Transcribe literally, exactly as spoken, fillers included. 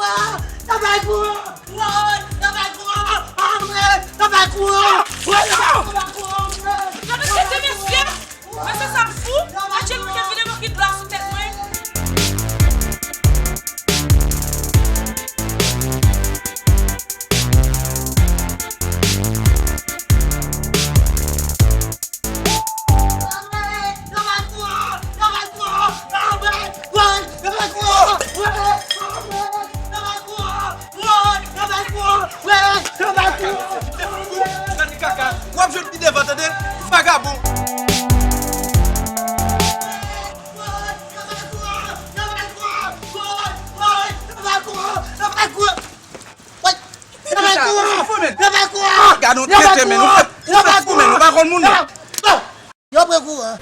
Yo bay kouran! Woy! Yo bay kouran! Anmwey! Yo bay kouran! Woy! Yo bay kouran! Anmwey! Yo bay kouran! Yo bay kouran! Mesye, mesye sa m fou. Adje, nou te vide bokit dlo a sou tèt mwen. Grann kaka, w ap jwenn li devan, tande, vagabon. Gad yon tete, men, ou fè, ou fè fou, men, ou pa konn moun, non. Yo pran kouran.